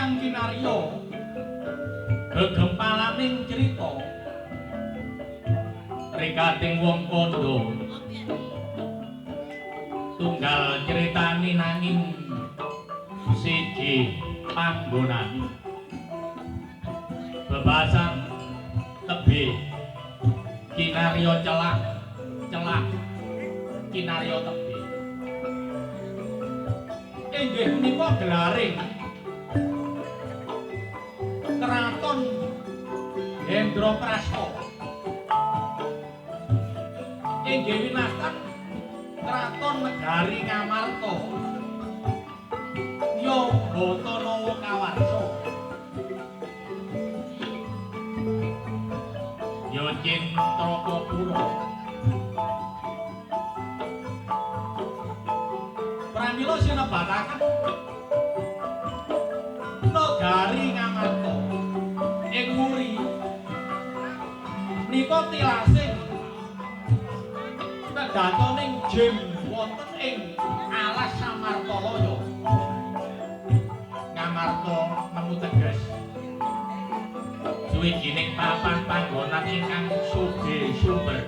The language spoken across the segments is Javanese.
ingkang kinarya gegempalaning crita rikating wong kandha tunggal critani nanging siji panggonane bebasan tebih kinarya celah celah kinarya tebih inggih menika gelaring Keraton Hendraprasta inggih winastan Keraton Negari Ngamarta ya Batanawa Kawarsa ya Cintrakapura. Pramila sinebataken Negari Ngamarta ing Wuri menika tilasing kedatoning jim wonten ing alas Samartalaya. Ngamarta nemu teges suwijining papan panggonan ingkang sugih sumber.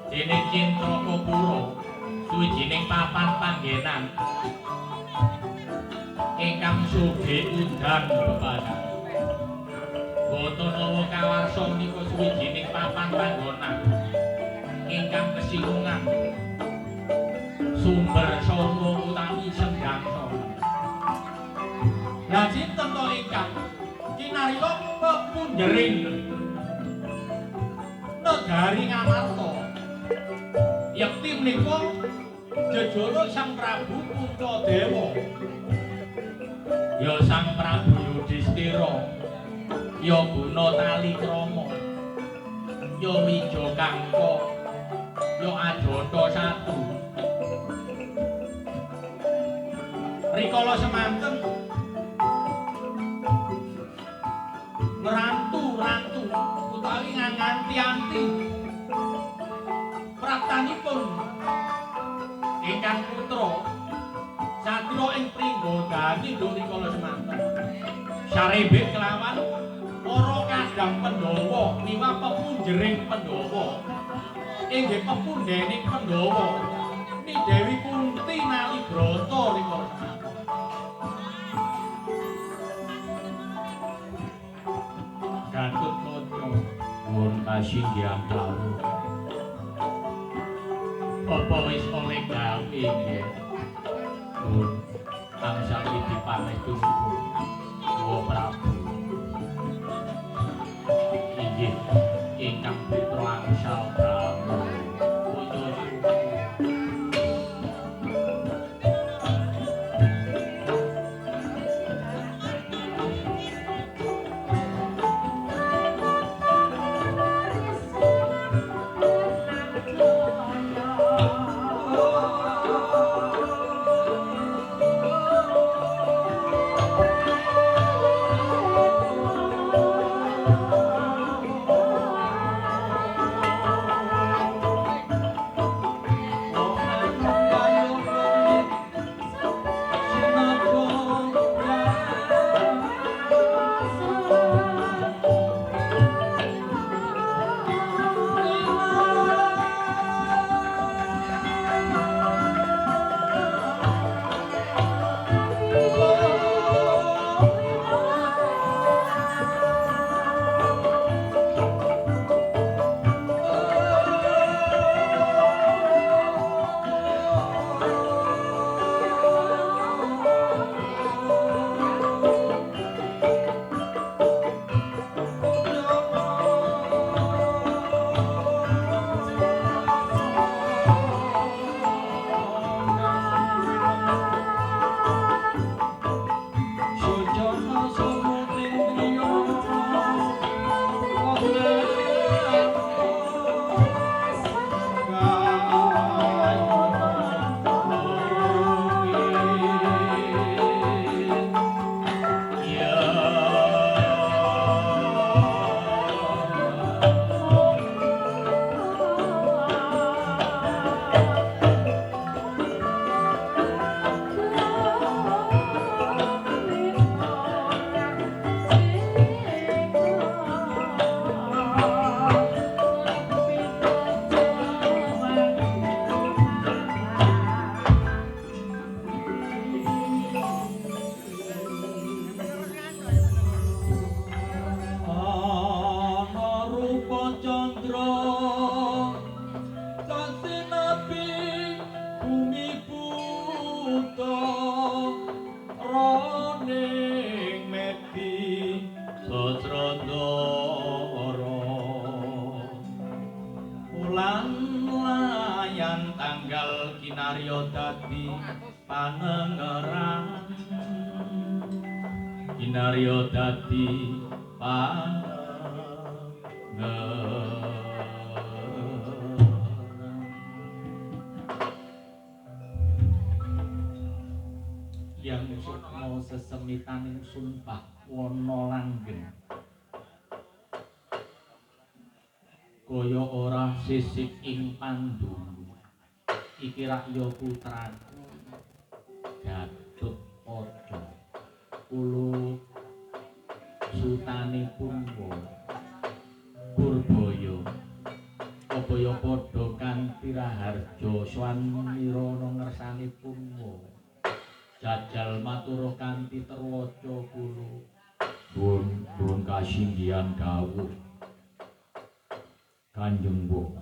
Dene Cintrakapura suwijining papan panggenan ingkang sugih udan bebasan. Batanawa Kawarsa menika suwijining papan panggonan ingkang kesinungan sumber sanga utawi sendang sanga. Lah sinten to ingkang kinarya pepunjering Negari Ngamarta? Yekti menika jejuluk Sang Prabu Puntadewa. Ya Sang Prabu Yudhistira, ya Guna Talikrama, ya Wijakangka, ya Ajatasattu. Rikala semanten ngerantu-rantu utawi nganti-anti praptanipun ingkang putra satria ing Pringgodani nduk rikala semanten sarebet kelawan para kadang Pandhawa miwah pepunjering Pandhawa inggih pepundhening Pandhawa ni Dewi Kunti Nalibrata rikala semanten. Gatotkaca nuwun kasinggihan dawuh. Apa wis oleh gawe nggih? Nuwun angsal iki pangestunipun Wa Prabu. Inggih ingkang putra angsal Brahma. Oh. Pangeran kinarya dadi pangeran. Yang sukma sesemitaning sumpah wana langgeng kaya ora sisik ing pandulu. Iki rak ya putraku Gatotkaca kula sutane Purwa Purbaya apa ya padha kanthi raharja swanirana ngersane Purwa. Jajal matur kanthi terwaca kula. Nuwun nuwun kasinggihan dawuh Kanjeng Mbah.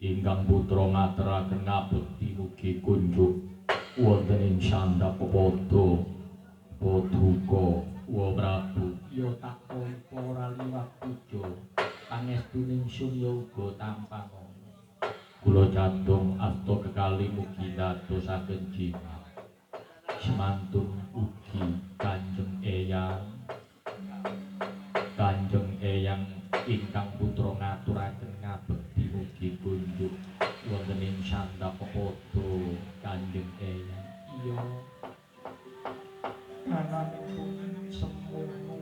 Ingkang putra ngaturaken ngabekti mugi kunjuk wonten ing sandhap pepada paduka Wa Prabu. Ya tak tampa ora liwat puja pangestuning sun ya uga tampanana. Kula jadong asta kekali mugi ndadosaken jimat. Semantun ugi Kanjeng Eyang. Kanjeng Eyang ingkang putra ngaturaken ngabekti mugi kunjuk wonten ing sandhap pepada Kanjeng Eyang. Iya. Kananipun semono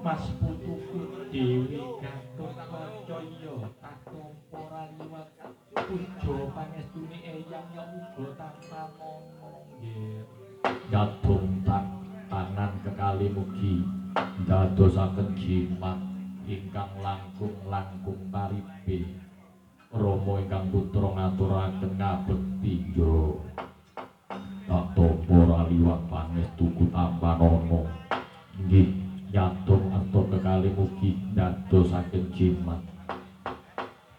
Mas putuku dewi Gatotkaca iya tak tampa ora liwat puja pangestune Eyang ya uga tampanana nggih. Jadong tak tangan kekali mugi ndadosaken jimat ingkang langkung-langkung paripe. Rama ingkang putra ngaturaken ngabekti ya tak tampa ora liwat pangestuku tampanana. Nggih nyadong arta kekali mugi ndadosaken jimat.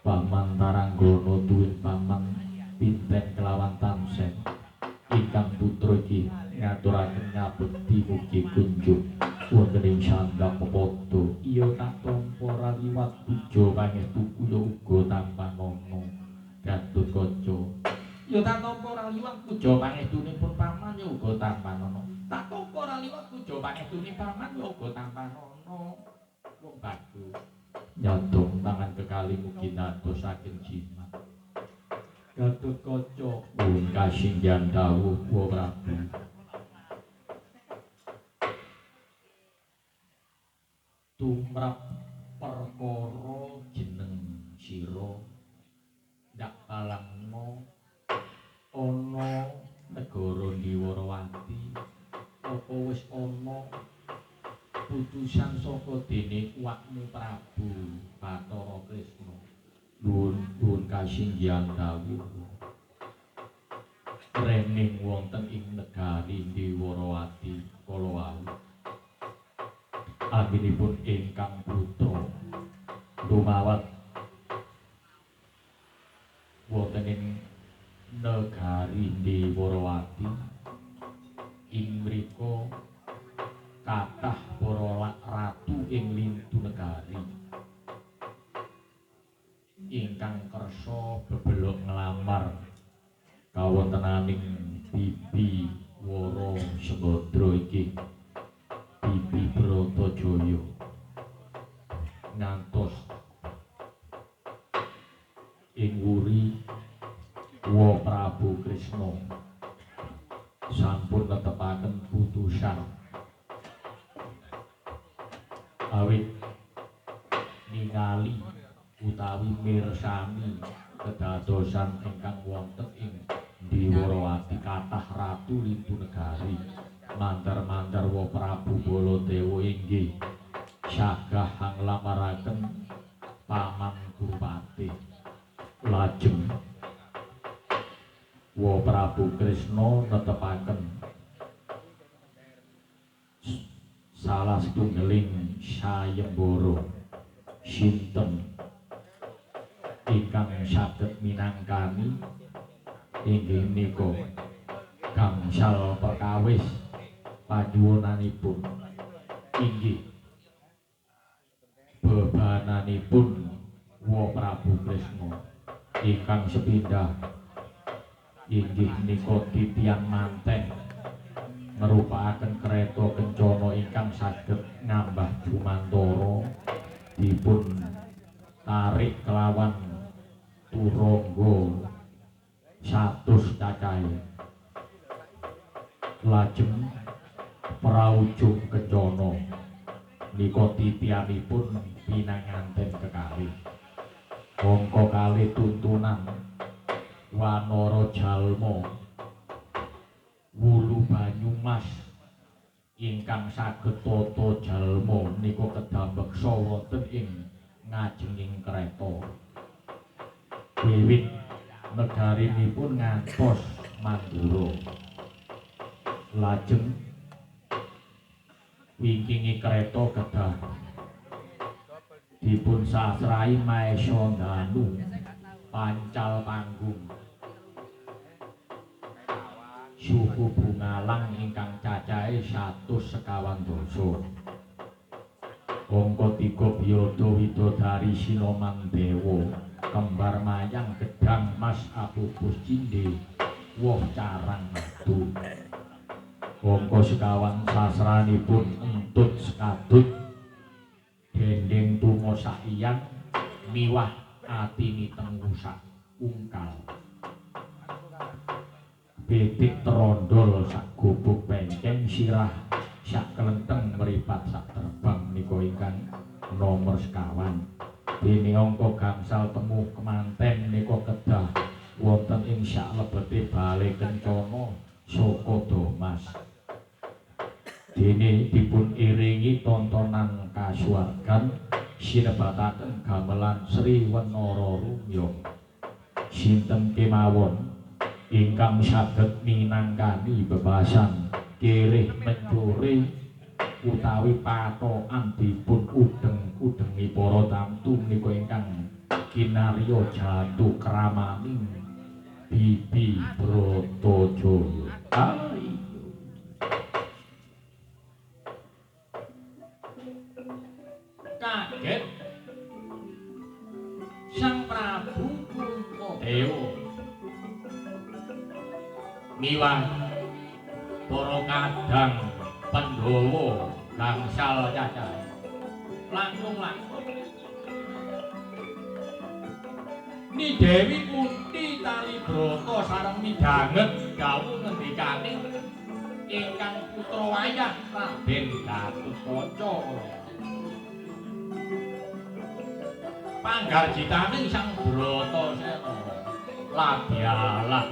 Paman Taranggana tuwin paman Pinten kelawan Tamsen ingkang putra iki ngaturaken ngabekti mugi kunjuk wonten ing sandhap pepada. Iya tak tampa ora liwat puja pangestuku ya uga tampanana. Gatotkaca ya tak tampa ora liwat puja pangestunipun paman ya uga tampanana. Tak tampa ora liwat puja pangestune paman ya uga tampanana. Wong bagus. Nyadong tangan kekali mugi ndadosaken jimat. Gatotkaca nuwun kasinggihan dawuh Wa Prabu. Tumrap perkara jeneng sira ndak palangna ana negara Ndiwarawati apa wis ana putusan saka dene kuwatmu Prabu Bathara Kresna. Nuwun nuwun kasinggihan dawuh. Rening wonten ing negari Ndiwarawati kala wau anggenipun ingkang putra lumawat wonten ing negari Ndiwarawati ing mriku kathah para ratu ing lintu negari ingkang kersa bebelok nglamar kawontenaning Bibi Wara Sembadra iki Bibi Bratajaya ngantos ing wuri Wa Prabu Kresna sampun netepaken putusan awit ningali utawi mirsani kedadosan ingkang wonten ing Ndiwarawati kathah ratu lintu negari mandar-mandar Wa Prabu Baladewa inggih sagah nglamaraken paman Kurupati. Lajeng Wa Prabu Kresna netepaken salah setunggaling sayembara sinten ingkang saged minangkani inggih menika gangsal perkawis panyuwunanipun inggih bebananipun Wa Prabu Kresna ingkang sepindah Inggih nika titian manten ngrupakaken kereta kencana ingkang saged ngambah jumantara dipun tarik kelawan turangga 100 cacahe. Lajeng praujung kencana nika titianipun pinanganten kekalih. Angka kalih tuntunan wanara jalma wulu banyumas ingkang saged tata jalma nika kedah beksa wonten ing ngajenging kereta. Wiwit negarinipun ngantos Mandura. Lajeng wingkingi kereta kedah dipun sasrahi Maesa Danu pancal panggung suku Bungalang ingkang cacahe 125. Angka 3 Biyada Widodari Sinoman Dewa kembar mayang gedang mas apupus cindhe woh carang madu. Angka sekawan sasranipun entut sekadut dendeng tumo saiyang miwah atini tengu sak ungkal. Pitik trondol sak gubuk penceng sirah sak kelenteng meripat sak terbang nika ingkang nomor sekawan. Dene angka gangsal temu kemanten nika kedah wonten ing saklebete bale kencana saka Domas. Dene dipun iringi tontonan kasuwargan sinebataken gamelan Sri Wenara Rumyang. Sinten kemawon ingkang saged minangkani bebasan kirih mencure utawi patokan dipun udeng-udengi para tamtu menika ingkang kinarya jatuh kramaning Bibi Bratajaya. Ayo. Kaget Sang Prabu Puntadewa miwah para kadang Pandhawa gangsal cacahe langkung-langkung Ni Dewi Kunti Talibrata sareng midhanget dawuh ngendikane ingkang putra wayah Raden Gatotkaca. Panggarjitaning Sang Bratasena ladyalah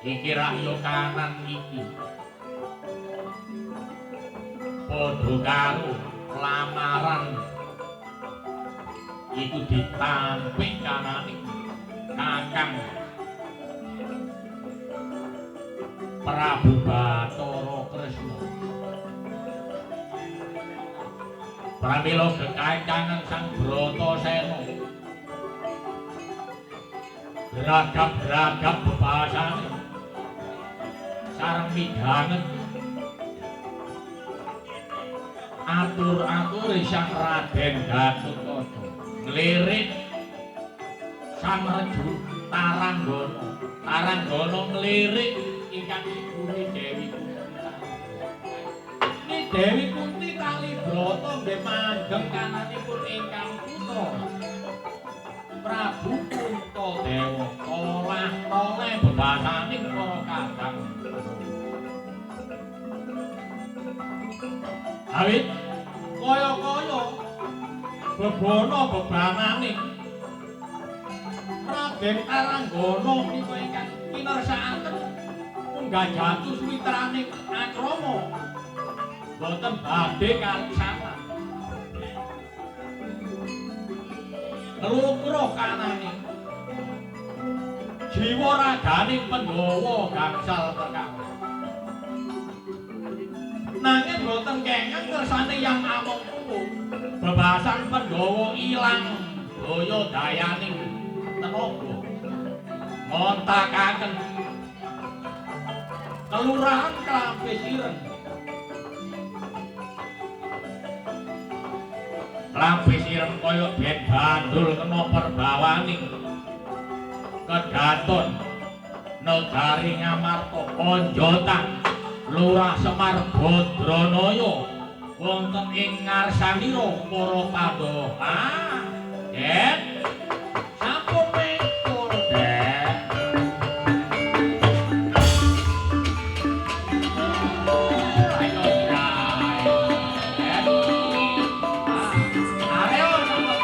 iki rahya kanan iki padha karo lamaran iku ditampik kanane Kakang Prabu Bathara Kresna. Pramila gekancangan Sang Bratasena beragam-beragam bebasane sareng midhanget atur-ature Sang Raden Gatotkaca nglirik Sang Reju Taranggana. Taranggana nglirik ingkang ibune Dewi Kunti. Ni Dewi Kunti Talibrata nggih mandheng kananipun ingkang putra Prabu Puntadewa olah-oleh bebasaning para kadang. Awit kaya-kaya bebana bebananing Raden Taranggana menika ingkang kinersakaken munggah jatuh suwitraning akrama boten badhe kaleksanan. Nglukruh kanane jiwa raganing Pandhawa gangsal perkawis. Nanging boten kenging kersane Yang Among Tuwa bebasan Pandhawa ilang daya dayaning tenaga ngontakaken kelurahan Klampis Ireng. Klampis Ireng kaya den bandul kena perbawaning Kedaton Negari Ngamarta Konjotan Lurah Semar Badranaya wonten ing ngarsanira para Pandhawa. Ah, Den. Sampun mekul, Den. Ayo, Den. Ah, ayo sama.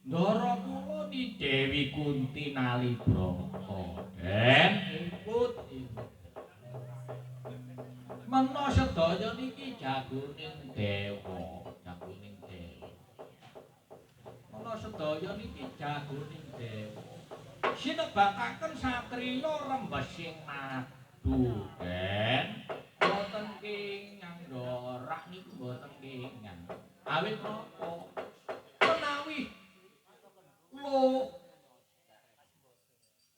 Ndara kula ni Dewi Kunti Nalibrata. Den ikut. Mena sedaya niki jagoning dewa, jagoning dewa. Mena sedaya niki jagoning dewa. Sinebakaken satriya rembesing madu, Den. Boten kengang ndorak niku boten kengang. Awit napa? Menawi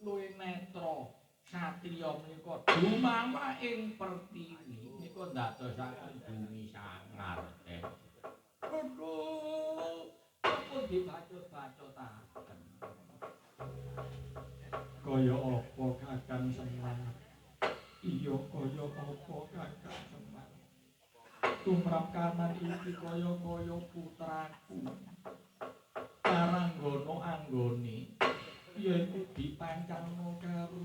luwe netra satriya menika dumawa ing pertiwi menika ndadosaken bumi sangar. Aduh, ampun dibacut-bacotaken. Kaya apa Kakang Semar? Iya kaya apa Kakang Semar? Tumrap kanan iki kaya-kaya putraku. Karanggono anggone yaiku dipancangno karo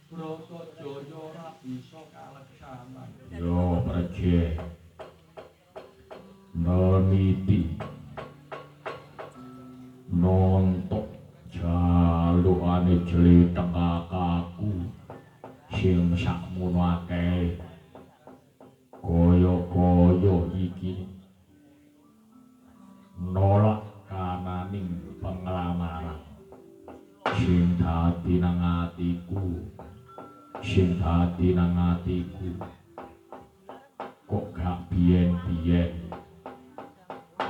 Bratajaya ora bisa kaleksanan. Yo Praje. Noniti. Nontok jalukane jlethek kakakku sing sakmono akeh. Kaya-kaya iki nolak kananing penglamaran sing dadi nang atiku, sing dadi nang atiku kok gak biyen-biyen.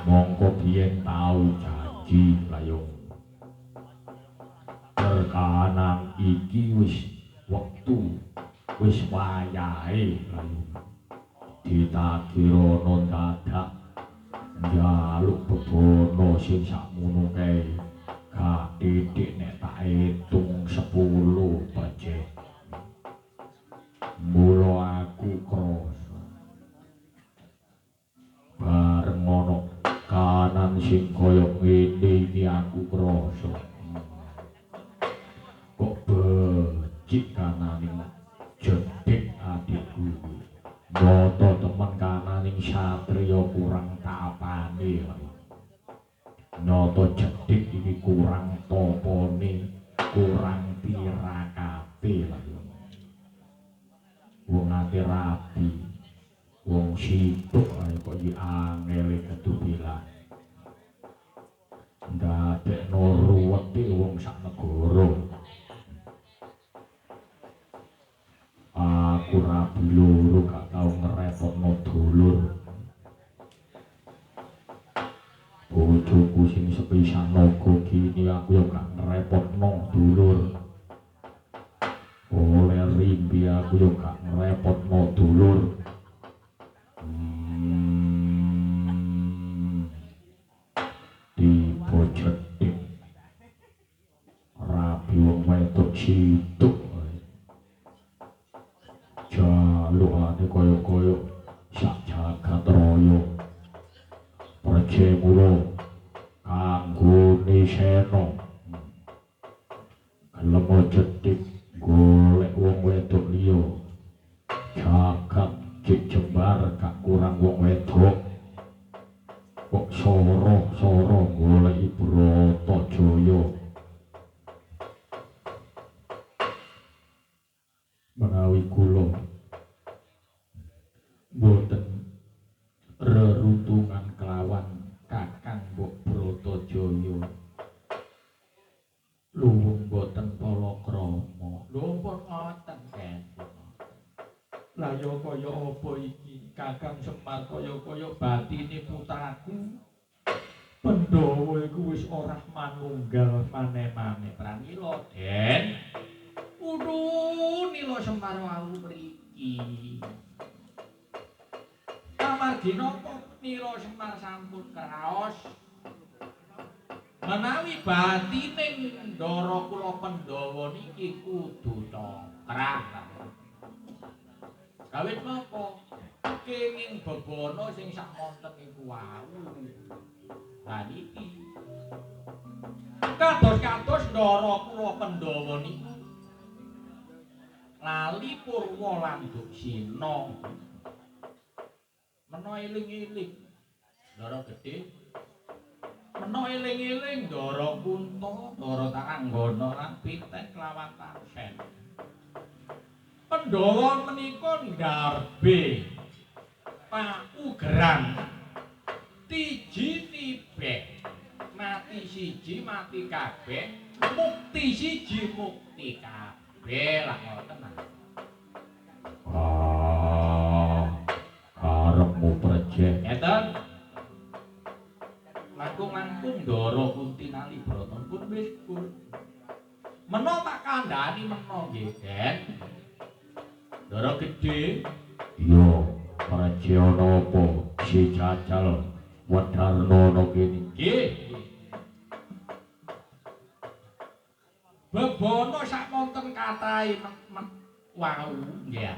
Mongko biyen tau janji layung perkahanan iki wis wektu, wis wayahe layung ditakirana dadak njaluk bebono sing sakmono kae gak titik nek tak hitung 10 Praje. Mula aku krasa bareng ana kanan sing kaya ngene iki aku krasa kok becik kananing jedhik adikku. Nyata temen kananing satriya kurang tapane. Nyata jedhik iki kurang topone, kurang tirakate. Wong ate rabi, wong sibuk ae kok iki angele kedubilah. Ndadekno ruwete wong sak negara. Aku rabi loro gak tau ngrepotno dulur. Bojoku sing sepisan naga kini aku yo gak ngrepotno dulur. Oleh rimbi aku yo gak ngrepotno dulur. Preje mula kanggo Nisena. Gelem cethik golek wong wedok liya. Jagat cek jembar gak kurang wong wedok. Kok soro-soro goleki Bratajaya. Menawi kula mboten reruntungan kelawan Kakang Mbok Bratajaya. Luwung mboten palakrama. Lho pun ngoten, Ken. Lah ya kaya apa iki? Kakang Semar kaya-kaya batine putraku. Pandhawa iku wis ora manunggal mane-mane. Pramila, Den. Kudu nila Semar wau mriki. Amargi napa nila Semar sampun kraos? Menawi batine ndara kula Pandhawa niki kudu congkrah. Kawit napa? Kenging bebana sing sakmonten iku wau. Lah niki kados-kados ndara kula Pandhawa niku lali purwa lan duksina. Mena eling-eling ndara gedhe, mena eling-eling ndara Kunta, ndara Taranggana lan Piten kelawan Tansen. Pandhawa menika ndarbe paugeran tiji tibek, mati siji mati kabeh, mukti siji mukti kabeh. Lah ngoten. Ah, karepmu Preje. Ngeten. Langkung-langkung ndara Kunti nali brata pun wis pun. Mena tak kandhani mena nggih, Den. Ndara gedhe. Iya, Preje ana apa? Si jajal wedharna ana kene. Nggih. Bebana sakmonten kathahe wau nggih.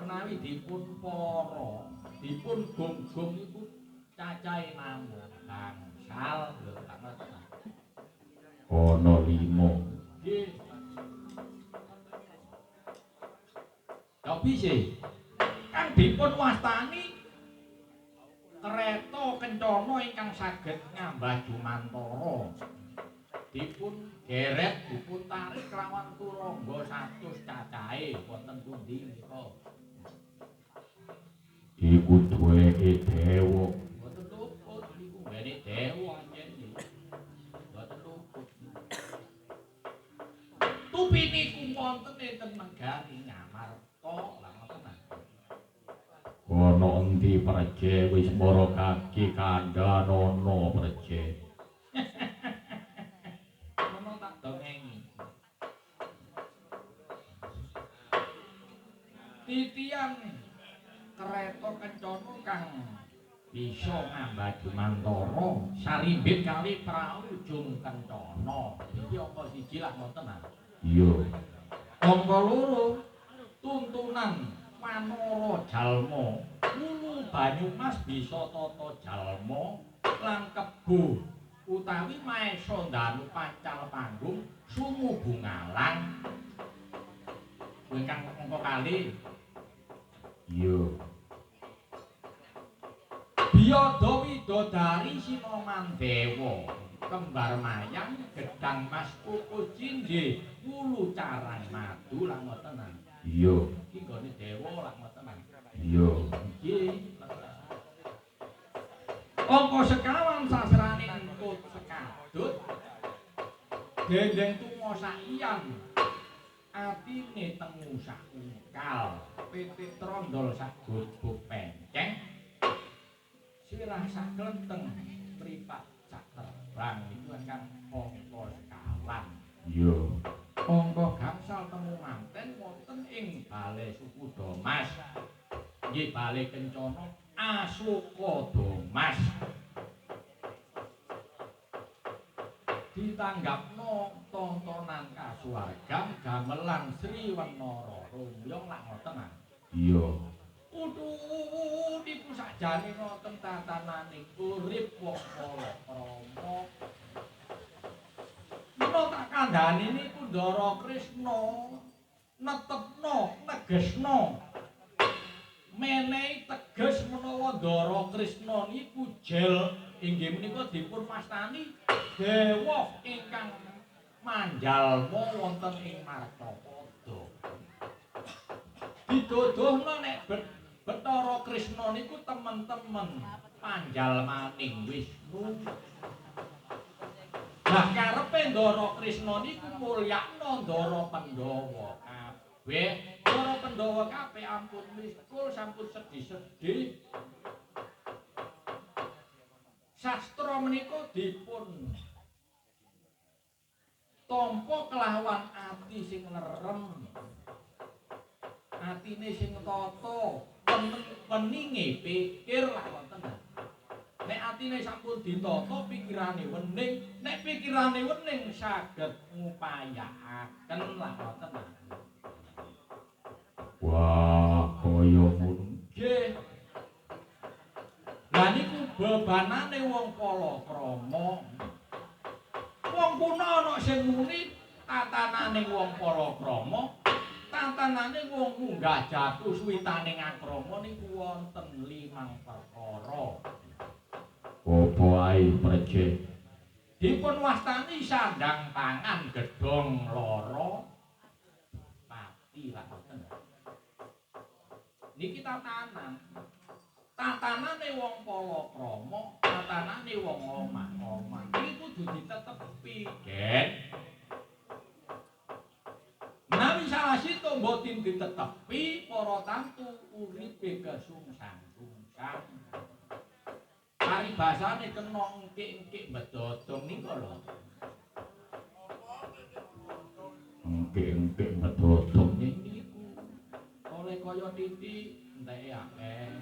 Menawi dipun para, dipun gong-gong iku cacahe namung gangsal lho ngoten. Ana 5. Nggih. Tapi sih kang dipun wastani kereta kencana ingkang saged ngambah jumantara. Dipun geret, dipun tarik kelawan turangga 100 cacahe wonten pundi menika? Iku duweke dewa. Mboten luput niku wene dewa anjen niku. Mboten luput. Tupi niku wonten enten negari Ngamarta lah ngoten. Ana endi Preje wis mara kaki kandhanono Preje. Mena tak dongengi. Titiang kereta kencana kang bisa ngambah jumantara sarimbit kali prau jung kencana. Iki angka siji lah ngoten ah. Iya. Angka loro tuntunan wanara jalma wulu Banyumas bisa tata jalma lan kebo utawi maesa ndanu pancal panggung sungu bungalang. Ingkang angka kalih. Iya. Biyada widodari sinoman dewa kembar mayang gedang mas kukus cindhe wulu carang madu lan ngoten. Iya. Iki nggone dewa lan ngoten. Iya. Nggih. Angka sekawan sasrane entut sekadut dendeng tuwa saiyan atine tengu sakungkal pitik trondol sak gubuk penceng sirah sak klenteng mripat sak terbang. Iku ingkang angka sekawan. Iya. Angka gangsal temu manten wonten ing Balai Suku Domas. Nggih, Balai Kencana Asoka Domas. Ditanggapno tontonan kasuwargan gamelan Sri Wenara Rumyong lak ngoten ah. Iya. Kudu Iku sakjane ngoten tatanane urip wong palakrama. Menawa tak kandhani niku Ndara Krisna netepno, negesno, menehi teges menawa Ndara Krisna niku jel inggih menika dipun wastani dewa ingkang manjalma wonten ing Marcapada. Didodohno nek Bathara Krisna niku temen-temen panjalmaning Wisnu. Lah karepe Ndara Krisna niku mulyakno Ndara Pandhawa kabeh. Ndara Pandhawa kabeh ampun miskul, sampun sedih-sedih. Sastra menika dipun tampa kelawan ati sing lerem, atine sing tata, weninge pikir lah wonten. Nek atine sampun ditata, pikirane wening, nek pikirane wening saged ngupayakaken lah wonten. Wah, kaya ngono. Nggih. Lah niku bebanane wong palakrama. Wong kuno ana sing muni tatanane wong palakrama, tatanane wong munggah jatuh suwitaning akrama niku wonten 5 perkara. Apa ae prejeh? Dipun wastani sandang pangan gedhong lara pati lah ngoten. Niki tatanan. Tatanane wong palakrama, tatanane wong omah-omah. Iki kudu ditetepi, Gen. Menawi salah siji mboten ditetepi, para tantu uripe kesungsang-sungsang. Paribasane kena engkik-engkik bedodong niku lho. Engkik-engkik bedodong niku oleh kaya titik enteke akeh.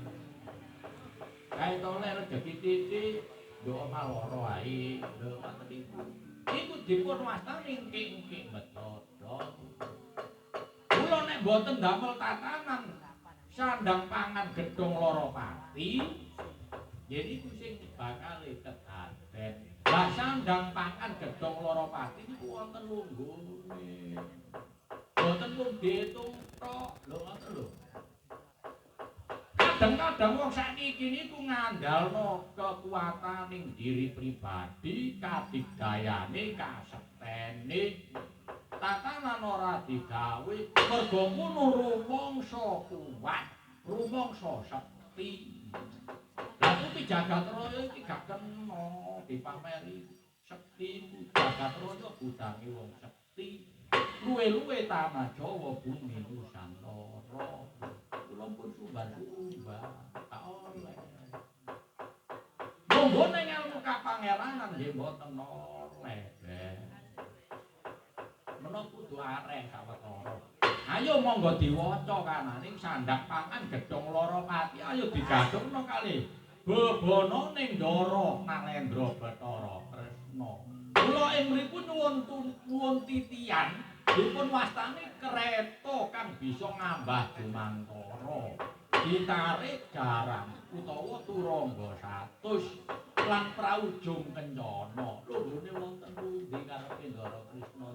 Kae tole rejeki titik nduk omah loro ae. Lho ngoten niku. Iku dipun wastani engkik-engkik bedodong. Kula nek mboten damel tatanan sandang pangan gedhong lara pati, nggih niku sing bakal kedaden. Lah sandang pangan gedhong lara pati niku wonten lunggone. Mboten mung diitung tok, lho ngoten lho. Kadang-kadang wong sakniki niku ngandalno kekuataning diri pribadi, kadigdayane, kasektene. Tatanan ora digawe mergo ngono rumangsa kuwat, rumangsa sekti. Lah kuwi jagat raya iki gak kena dipameri sekti, jagat raya gudange wong sekti. Luwe-luwe tanah Jawa bumi Nusantara. Kula pun sumbar-sumbar, tak oleh. Monggo ning ilmu kapangeranan nggih mboten oleh. Menawa kudu areng sawetara. Ayo monggo diwaca kananing sandang pangan gedhong lara pati, ayo digadhungno kalih bebana ning Ndara Nalendra Bathara Kresna. Kula ing mriku nyuwun titian dipun wastani kereta kang bisa ngambah jumantara. Ditarik jaran utawa turangga 100 lan praujung kencana. Lunggone wonten pundi karepe Ndara Kresna?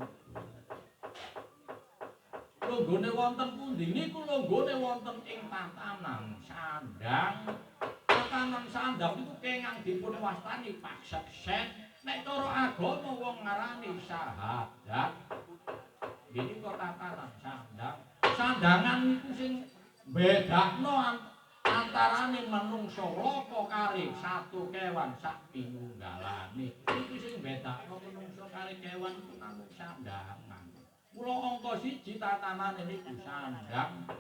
Lunggone wonten pundi niku lunggone wonten ing tatanan sandang. Tatanan sandang niku kengang dipun wastani pakseksen. Nek cara agama wong ngarani syahadat. Nggih niku tatanan sandang. Sandangan niku sing bedakno antarane manungsa laka kare satu kewan sak pinunggalane. Niku sing bedakno manungsa kare kewan iku namung sandangan. Mula angka 1 tatanane niku sandang.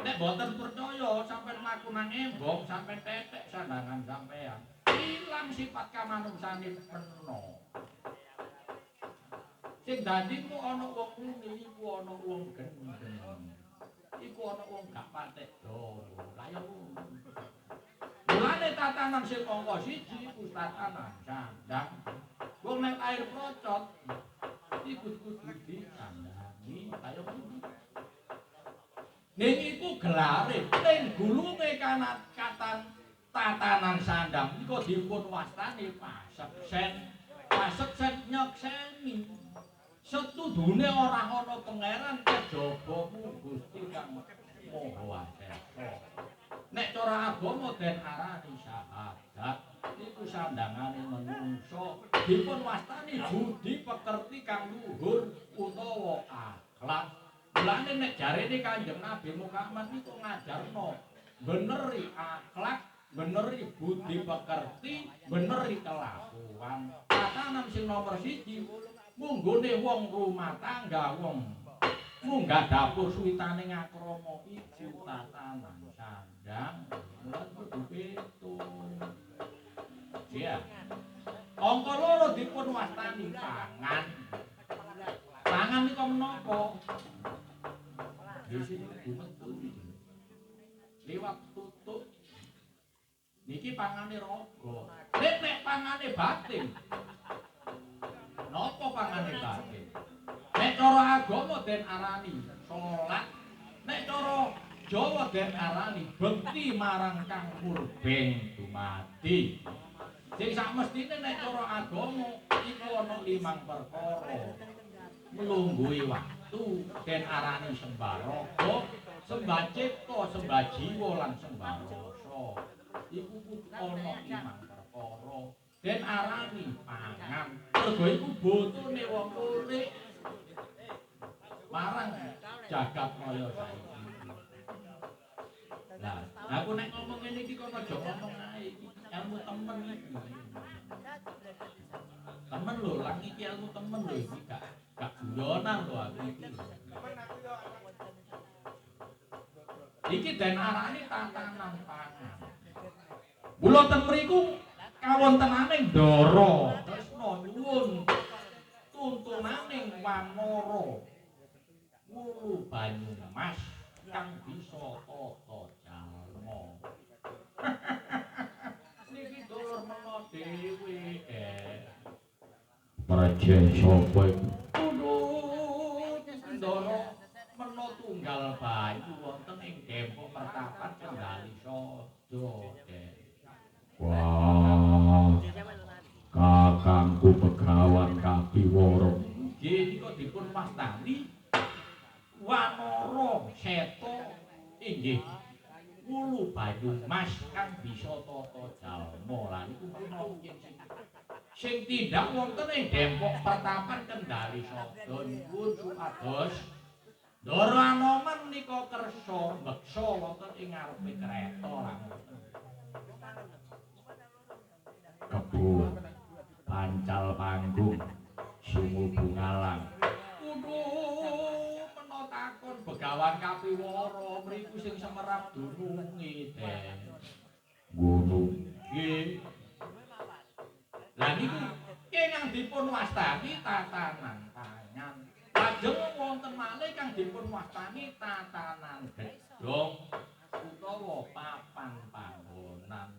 Nek mboten percaya sampeyan mlaku nang embong sampeyan tetek sandangan sampeyan. Ilang sifat kamanungsane peno. Sing dadi ku ana wong muni iku ana wong gendeng. Iku ana wong gak patek dawa. Lah ya ngono. Mulane tatanan sing angka 1 iku tatanan sandang. Wong nek air procot iku kudu disandangi kaya ngono. Ning iku gelare ning gulunge kanat katan tatanan sandang nika dipun wastani paseksen. Paseksen nyekseni. Setudune ora ana pangeran kejaba mung Gusti Kang Maha Esa. Nek cara agama den arani syahadat iku sandangane menungso dipun wastani budi pekerti kang luhur utawa akhlak. Mulane nek jarene Kanjeng Nabi Muhammad niku ngajarno beneri akhlak, beneri budi pekerti, beneri kelakuan. Tatanan sing nomor siji munggone wong rumah tangga, wong munggah dapur suwitane ngakrama iku tatanan sandang. Mulane kudu pitu. Ya. Angka loro dipun wastani pangan. Pangan nika menapa? Nggih metu liwat tutuk. Niki pangane raga. Nek nek pangane batin. Napa pangane batin? Nek cara agama den arani salat, nek cara Jawa den arani bekti marang Kang Murbeng dumadi. Sing sakmestine nek cara agama iku ana limang perkara. Mlungguhi waktu den arani sembah raga, sembah cipta, sembah jiwa lan sembah rasa. Iku kudu ana limang perkara. Den arani pangan. Mergo iku botone wong urip marang jagat raya saiki. Lah, aku nek ngomong ngene iki kono aja ngomong ae iki ilmu temen iki. Temen lho, lang iki ilmu temen lho iki gak guyonan lho aku iki. Iki den arani tatanan pangan. Mula ten mriku kawontenane Ndara Kresna nyuwun tuntunaning wanara wulu Banyumas kang bisa tata jalma. Niki dulur mena dhewe. Praja sapa iku? Kudu Ndara mena tunggal bayu wonten ing Dempok Pertapan Kendali Sada. Wah, kakangku Begawan Kapiwara. Nggih nika dipun wastani Wanara Seta inggih wulu Banyumas kang bisa tata jalma. Lah niku punapa sing tindak wonten ing Dempok Pertapan Kendali Sada nyuwun supados Ndara Anoman nika kersa mbeksa wonten ing ngarepe kreta lan ngoten. Kebo pancal panggung sungu bungalang. Kudu mena takon Begawan Kapiwara mriku sing semerap dununge den. Ngono nggih. Lah niku kenging dipun wastani tatanan pangan. Lajeng wonten malih kang dipun wastani tatanan gedhong utawa papan panggonan.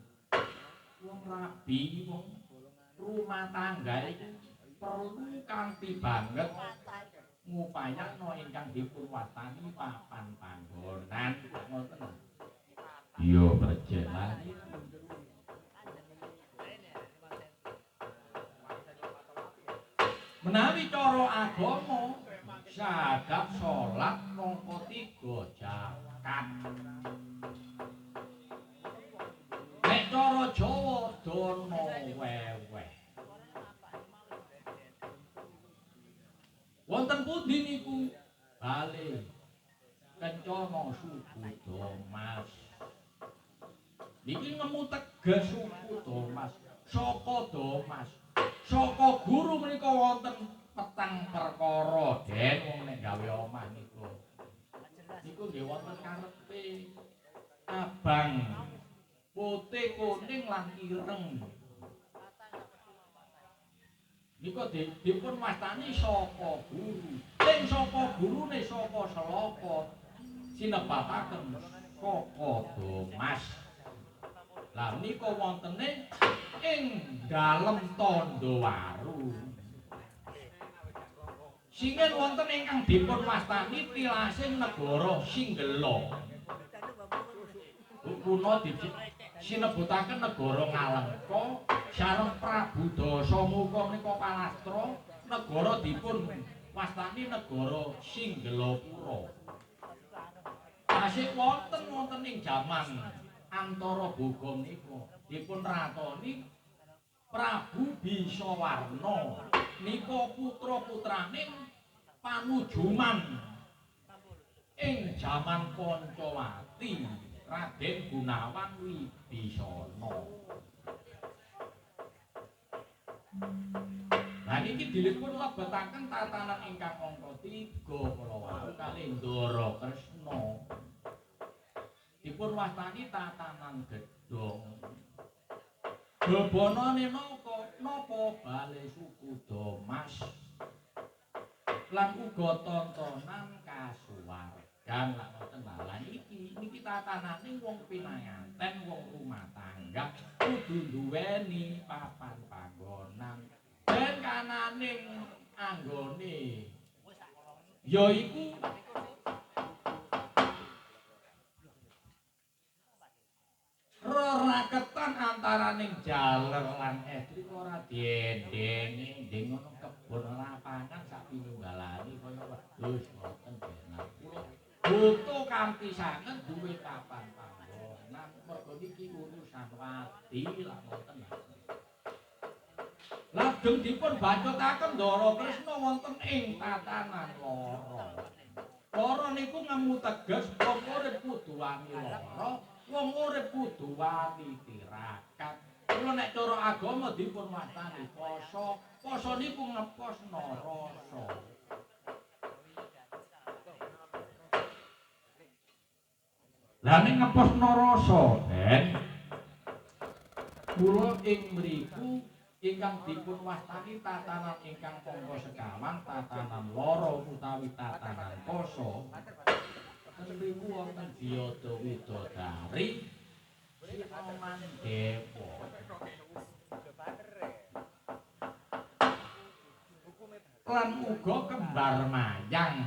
Wong rabi, wong rumah tangga iku perlu kanthi banget ngupayakno ingkang dipun wastani papan panggonan. Ngoten. Iya, berjalan. Menawi cara agama syahadat salat mangka 3 jakat. Nek cara Jawa dana weweh. Wonten pundi niku? Bale Kencana suku Domas. Niki ngemu teges suku Domas, saka Domas. Saka guru menika wonten petang perkara den wong nek gawe omah niku. Niku nggih wonten karepe abang, putih, kuning lan ireng. Niku dipun wastani saka guru. Sing saka gurune saka Selaka sinebataken saka Domas. Lah menika wontene ing dalem Tandha Waru. Singen wonten ingkang dipun wastani tilasing negara Singgela. Kuna sinebutaken negara Ngalengka sareng Prabu Dasamuka menika palastra negara dipun wastani negara Singgelapura. Tasih wonten wonten ing jaman Antara Boga menika dipun ratoni Prabu Bisawarna nika putra-putraning panujuman ing jaman Pancawati Raden Gunawan Wibisana. Lah niki dilipun lebetaken tatanan ingkang angka 3 kala wau kalih Ndara Kresna. Dipun wastani tatanan gedhong. Bebonane napa napa bale suku Domas lan uga tontonan kasuwargan. Lak ngoten lha niki niki tatanane wong pinanganten, wong rumah tangga kudu duweni papan panggonan. Ben kananing anggone yaiku reraketan antaraning jaler lan estri ora diendenge ndeng ngono kebon lapangan sak pinunggalane kaya wedhus ngoten benar. Kula butuh kanthi sanget duwe papan panggonan mergo niki urusan wadi lak ngoten. Lajeng dipun bacutaken Ndara Kresna wonten ing tatanan lara. Lara niku ngemu teges wong urip kudu wani lara, wong urip kudu wani tirakat. Kula nek cara agama dipun wastani poso. Poso niku ngeposno rasa. Lah nek ngeposno rasa, Ben, kula ing mriku ingkang dipun wastani tatanan ingkang angka sekawan, tatanan lara utawi tatanan poso. Ten mriku wonten Diyada Widodari Sinoman Dewa. Lan uga kembar mayang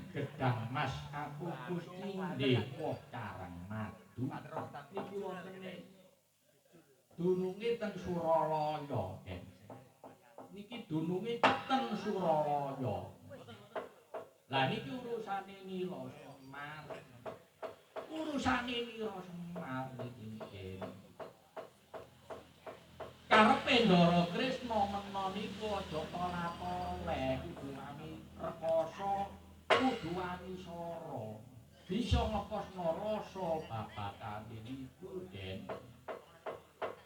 gedang mas aku Gusti ndewa karang madu. Niki wontene dununge ten Suralaya, Den. Niki dununge ten Suralaya. Lah niki urusane Nila Semar. Urusane Nila Semar niki, Den. Karepe Ndara Kresna mena niku aja tola-toleh, kudu wani rekoso, kudu wani sara. Bisa ngeposno rasa babakane niku, Den.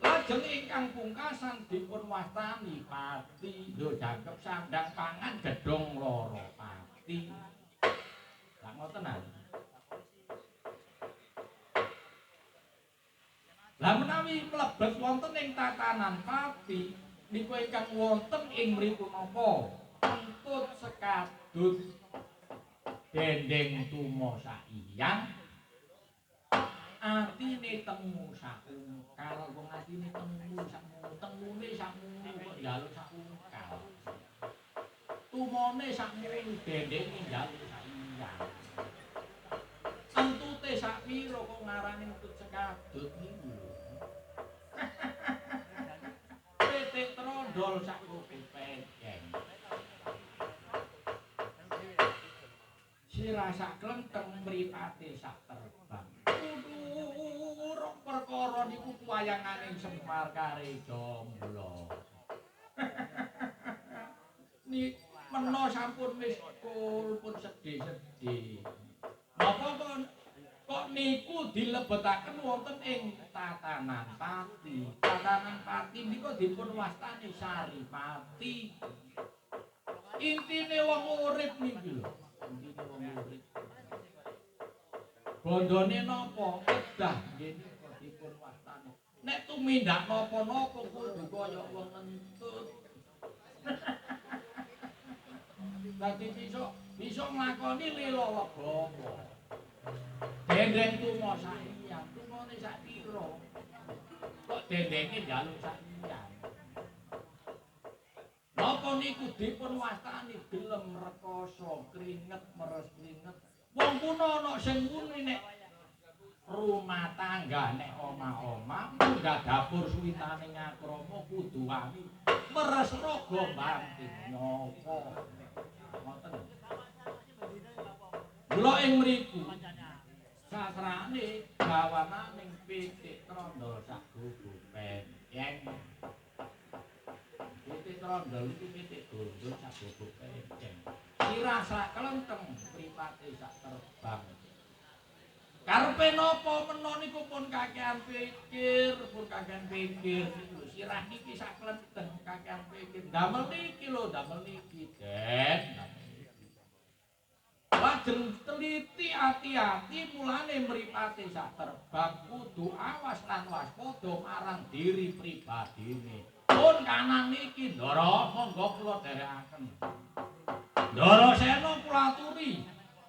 Lajeng ingkang pungkasan dipun wastani pati. Lho jangkep sandang pangan gedhong lara pati. Lah ngoten ah. Lah menawi mlebet wonten ing tatanan pati niku ingkang wonten ing mriku napa? Entut sekadut dendeng tumo saiyang, atine temu saungkal. Wong atine temu sakmono, temune sakmono kok njaluk saungkal. Tumone sakmono dendenge njaluk saiyang. Entute sak pira kok ngarani entut sekadut niku. Pitik trondol sak kuping peceng. Sirah sak klenteng mripate sak terbang. Kudu perkara niku wayangane Semar kare jomblo. Ni mena sampun wis kul pun sedih-sedih. Napa kok niku dilebetaken wonten ing tatanan pati. Tatanan pati niku dipun wastani saripati. Intine wong urip niki lho. Intine wong urip. Bondone napa? Kedah nggih nika dipun wastani. Nek tumindak napa-napa kudu kaya wong ngentut. Dadi bisa nglakoni lila legawa. Dendeng tumo saiyang, tumone sak pira? Kok dendenge njaluk saiyang. Napa Mula niku dipun wastani gelem rekoso, kringet meres kringet. Wong kuno ana sing muni nek rumah tangga nek omah-omah munggah dapur suwitane ngakrama kudu wani meres raga banting nyawa. Ngoten. Mula ing mriku sasrane gawananing pitik trondol sak gugu penceng. Pitik trondol iki pitik gondol sak gugu penceng. Sirah sak klenteng, mripate sak terbang. Karepe napa mena niku pun kakean pikir, pun kakean pikir niku lho sirah niki sak klenteng kakean pikir. Damel niki lho, damel niki, Den. Lajeng teliti ati-ati mulane mripate sak terbang kudu awas lan waspada marang diri pribadine. Pun kanan niki Ndara monggo kula dherekaken. Ndara Sena kula aturi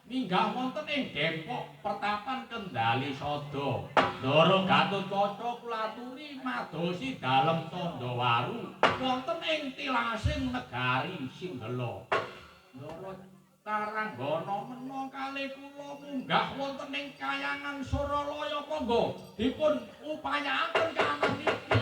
minggah wonten ing Depok Pertapan Kendali Sada. Ndara Gatotkaca kula aturi madosi dalem Tandhawaru wonten ing tilasing negari Singgela. Ndara Taranggana mena kalih kula munggah wonten ing kayangan Suralaya monggo dipun upayakaken kahanan niki.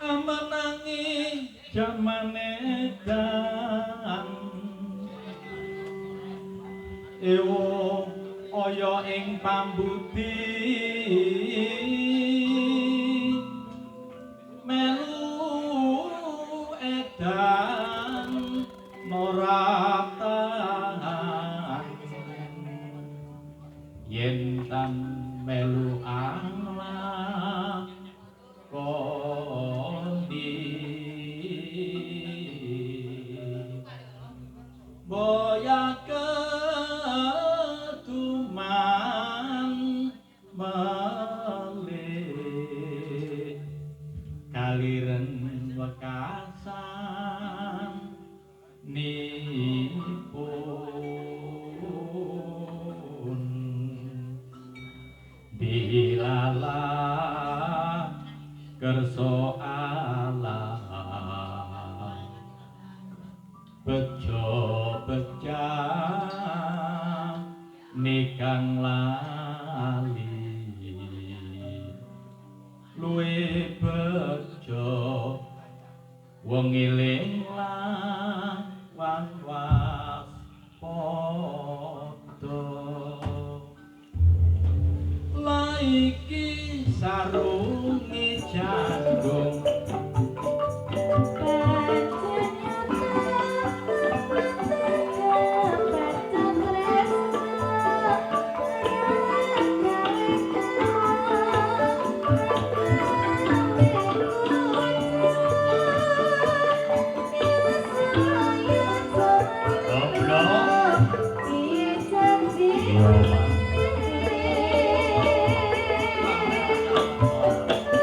Amenangi jamane edan ewo aya ing pambudi melu edan ora tahan yen tan melu Allah kondi boya keduman melih kaliren wekasan nipun dilala kersa Allah bejo bejan nikang lali luwe bejo wong eling lawan waspada laiki sarung